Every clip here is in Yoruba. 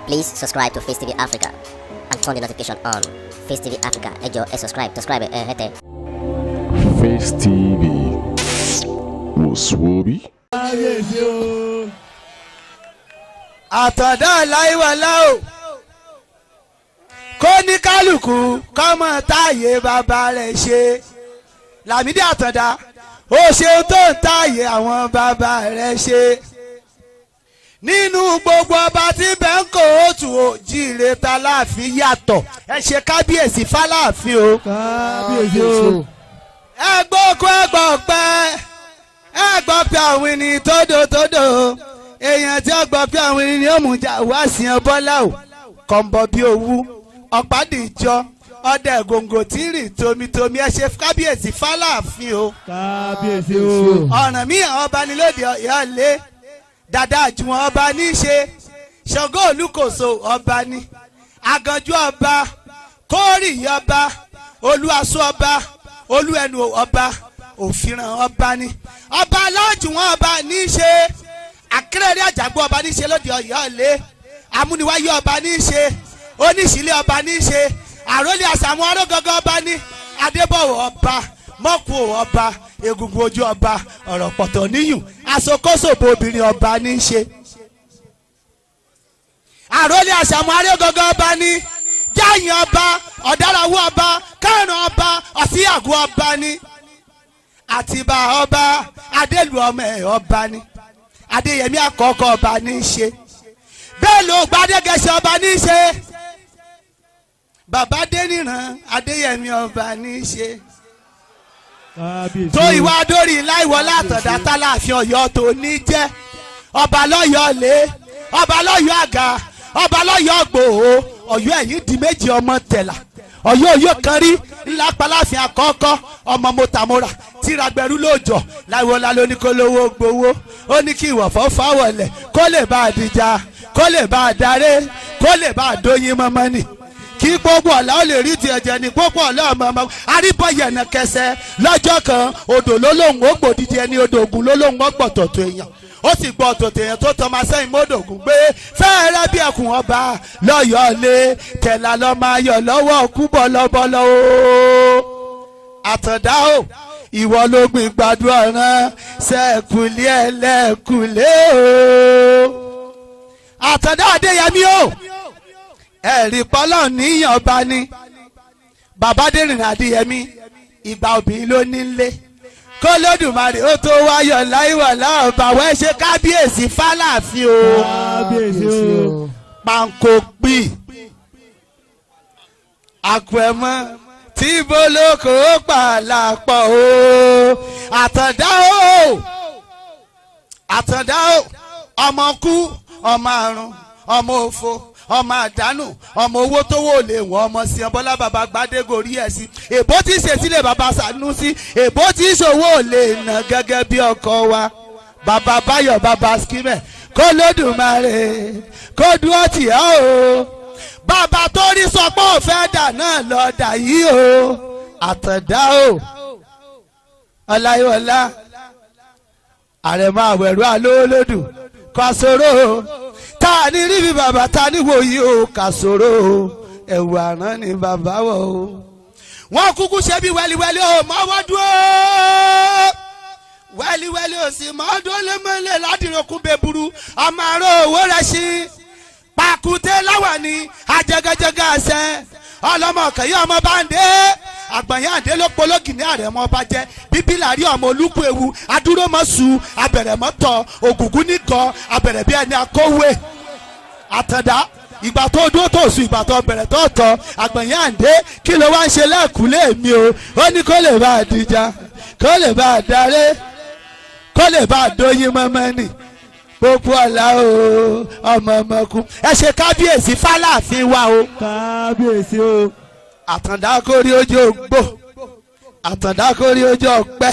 Please subscribe to Face TV Africa and turn the notification on. Face TV Africa, ẹ jọ̀ọ́, ẹ subscribe, subscribe ẹ hẹ́tẹ̀. Face TV wò sùwòbí. Kábíyèsí o. Àtọ̀dá láìwọlá o, kó ní kálukú kọ́mọ táyé bàbá rẹ̀ ṣe. Lámídì Àtàndá, ó ṣeun tó ń táyé àwọn bàbá rẹ̀ ṣe. Nínú gbogbo ọba tí bẹ́ẹ̀ ń kó òtù òjìire ta láàfin yàtọ̀. Ẹ ṣe kábíyèsí fáláàfin o. Kábíyèsí o. Ẹ gbọ́ kó ẹ gbọ́ pẹ́, ẹ gbọ́ pé àwọn ènìyàn tódò tódò, èèyàn tí ó gbọ́ pé àwọn ènìyàn ó mú jà wá sí ọ bọ́lá o. Kọ̀ǹbọ̀ bí owú ọ̀pádìjọ ọdẹ gòǹgò tí ń rìn tomitomi. Ẹ ṣe kábíyèsí fáláàfin o. Kábíyèsí o. Ọ̀ràn míì àwọn ọba ní lóde Ọ̀yọ́ lé dàda àjùwọ̀n ọba ní í ṣe, Ṣàngó Olúkòso ọba ní Àgànjú ọba, Kórì ọba, Olúwaṣọ ọba, Olúẹnu ọba, Òfìràn ọba ní ọba alájùwọ̀n ọba ní í ṣe, Àkírẹ́rẹ́ Àjàgbó ọba ní í ṣe lóde Ọ̀yọ́ lé, Amúniwáyé ọba ní í ṣe, Oníṣìlẹ̀ ọba ní í ṣe, Àrólé Àṣàmú Arógangan ọba ní Adébọ̀wọ̀ ọba, Mọ́kù ọba, Egungun ojú ọba, ọ̀rọ̀ pọ̀tọ̀ níyùn, Aṣokóṣòbó obìnrin ọba ní í ṣe, Àrólé Àṣàmú Arógangan ọba ní Jáyìn ọba, Ọ̀dàràwọ̀ ọba, Kárùn ọba, Ọ̀síyàgò ọba ní Àtìbà ọba, Adélù ọmọ ẹ̀ ọba ní Adéyẹmí àkọ́kọ́ ọba ní í ṣe, bẹ́ẹ̀ ló gbadégẹṣẹ ọba ní í ṣe, bàbá Déníran Adéyẹmí ọba ní í ṣe. Kábíyèsí o. Tó ìwà dórí láìwọlá Àtàndá tálàfin Ọ̀yọ́ tó ní jẹ́ ọba lọ́yọ̀ọ́ lé, ọba lọ́yọ̀ọ́ àga, ọba lọ́yọ̀ọ́ gbòó. Ọ̀yọ́ ẹ̀yìn di méjì ọmọ tẹ̀là Ọ̀yọ́ òyò kan rí ńlá paláfin àkọ́kọ́ ọmọ mọ́tàmọ́ra tíragbẹ̀rú lóòjọ́ láìwọlá ló ní kó lówó gbowó, ó ní kí ìwọ̀fọ́ fáwọlẹ̀ kó lè bá a dìjà, kó lè bá a daré, kó lè bá a dóyin mọ́mọ́ nì, kí gbogbo ọ̀la ó lè rí ti ẹ̀jẹ̀ ní gbogbo ọ̀la ọmọ ọmọ aríbọ̀yẹ̀nà kẹsẹ̀ lọ́jọ́ kan. Odò ló lóhùn ó gbòdìdí ẹni, odò ògùn ló lóhùn ó gbọ̀tọ̀tọ̀ èèyàn, ó sì gbọ́ tòtò èèyàn tó tọmọ sẹ́yìn mọ́dògùn gbé fẹ́ẹ́rẹ́ bí ẹkùn ọba lọ́yọ̀ọ́ lé tẹ̀lá lọ́ máa yọ̀ lọ́wọ́ kú bọ́lọ́bọ́lọ́ o. Àtàndá o, ìwọ ló gbìn gbàdúrà rán sẹ́ẹ̀kùlé ẹlẹ́kùlé o. Àtàndá Adéyẹmí o, ẹ̀rí pọ́lọ́ níyàn ọba ni bàbá dèrìn Adéyẹmí, ìgbà obìnrin ló ní lé kó lódùmarè ó tó wáyọ̀ láìwọ̀ láọ̀bà wẹ́ ṣe kábíyèsí fáláàfin o. Kábíyèsí o. Panko pì àpẹ̀mọ́ tí bolóko pàlàpọ̀ o. Àtàndá o, Àtàndá o, ọmọ kú, ọmọ àrùn, ọmọ òfo, ọmọ àdánù, ọmọ owó tó wò lè wọ́n, ọmọ sí ọbọ̀lá bàbá gbadégorí ẹ̀ sí èbó tí ṣe sílẹ̀ bàbá Sànúsí, èbó tí ṣòwò lè nà gẹ́gẹ́ bí ọkọ wa bàbá Báyọ̀ bàbá skimẹ̀, kó lódùmarè kó dúró tì ọ́ o. Bàbá tó rí sọ pé ò fẹ́ dà náà lọ dà yìí o. Àtàndá o, Ọláyíwọlá àrẹ̀mọ àwẹ̀rú alówólódù kàṣòro tá a ní rí bí bàbá tá a ní wòye o, kàṣòro ẹ̀wù àrán ni bàbá wọ̀ o. Wọ́n kúkú ṣe bí wẹ́líwẹ́lí o mọ́wọ́ dúró, wẹ́líwẹ́lí o sì mọ́ dúró lémọ́lẹ̀ ládìrókun bẹ́burú ọmọ àrò owó rẹ̀ sí pàkúté láwà ní ajẹgẹjẹgẹ ẹsẹ ọlọmọ kẹyìn ọmọ báńdé àgbọ̀nyáǹdé ló pológì ní àrẹ̀mọ ọba jẹ́ bíbí làrí ọmọ olúkú ewu adúrómọ̀sù abẹ̀rẹ̀mọ́tọ̀ ògùngún nìkan abẹ̀rẹ̀ bí ẹni akówé. Àtàndá, ìgbà tó dúró tó sùn, ìgbà tó bẹ̀rẹ̀ tó tọ̀, àgbọ̀nyáǹdé kí ló wá ń ṣe lẹ́ẹ̀kúlé mi o? Ó ní kó lè bá a dìjà, kó lè bá a daré, kó lè bá a dóyin mọ́mọ́ nì gbogbo ọ̀la o ọmọ ọmọkú. Ẹ ṣe kábíyèsí fáláàfin wa o. Kábíyèsí o. Àtàndá kórí ojú ògbó, Àtàndá kórí ojú ọpẹ.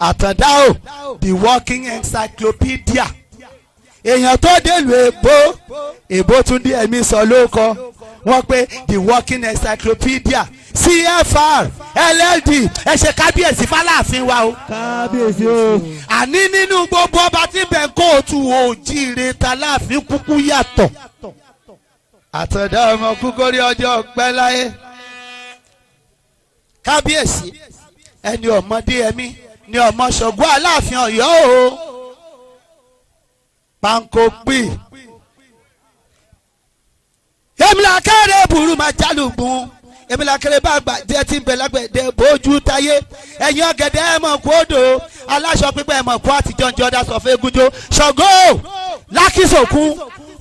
Àtàndá o, the walking encyclopedia, èèyàn tó délùú èbó, èbó tún dé ẹ̀mí sọ ló kọ wọ́n pé the walking encyclopedia CFR LLD. Ẹ ṣe kábíyèsí fáláàfin wa o. Kábíyèsí o. Àní nínú gbogbo ọba tí bẹ̀ ń kóòtù òjìire ta láàfin kúkú yàtọ̀. Àtọ̀dá ọmọ kúkórí ọjọ́ pẹ́ láyé. Kábíyèsí, ẹni ọmọdé ẹmí ni ọmọ Ṣàngó Aláàfin Ọ̀yọ́ o. Panko pì. Èmi là kéré burú máa jálùgbùn. Èmi là kéré bá gbà jẹ́ tí ń bẹ lágbẹ̀dẹ bójú táyé. Ẹ̀yin ọ̀gẹ̀dẹ̀ ẹ̀ mọ̀ kú odò. Aláṣọ pípẹ́ ẹ̀ mọ̀ kú àtijọ́ ń jọ́dá sọ fún egúnjó. Ṣàngó lákìsòkun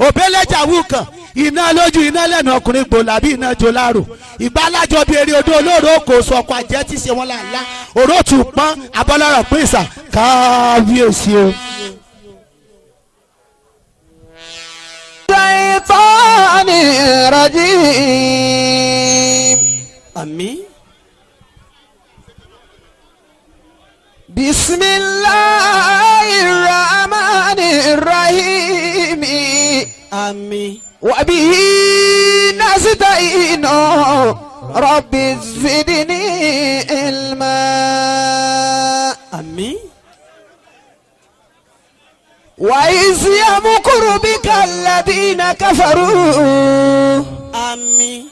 òbélẹ́jà wù kàn iná lójú iná lẹ́nu ọkùnrin gbòòlà bí iná jolárò ìgbàlájọ bíi eré odó olóró kò sọ ọkọ̀ àjẹ́ tí ṣe wọn làlá òrótù pọ́n abọ́lọ́rọ̀ pín ìsà kábíyèsí o. الشيطان الرجيم. Àmín. بسم الله الرحمن الرحيم. Àmín. وبه نستعين، رب زدني علما. Àmín. وإذ يمكر بك الذين كفروا Àmín.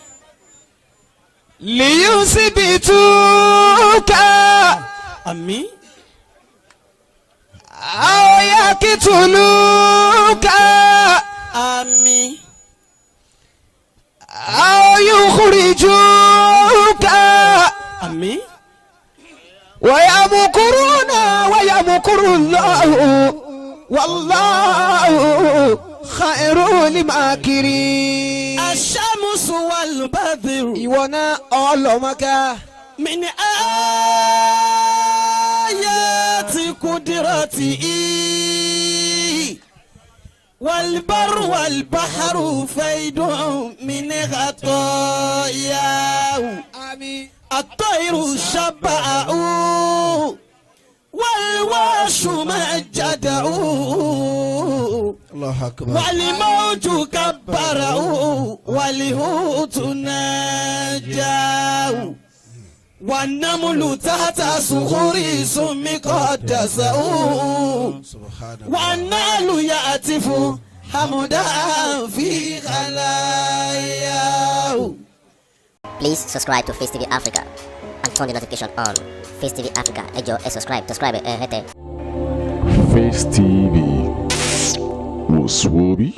ليثبتوك Àmín. أو يقتلوك Àmín. أو يخرجوك. Àmín. ويمكرون ويمكر الله، والله خير الماكرين. الشمس والبدر Ìwọ náà ọlọ́mọká. من آيات قدرته، والبر والبحر فيض من خطاياه. Àmín. الطير شبعه والوحش مجده. Allahu akbar. والموج كبره والهوت ناجاه، والنمل تحت صخور سم قدسه، والنعل يأتف حمدا في خلاياه. Please subscribe to Face TV Africa and turn the notification on. Face TV Africa, ẹ jọ̀ọ́, ẹ subscribe, ẹ hẹ́tẹ̀. Face TV. Was Swoby?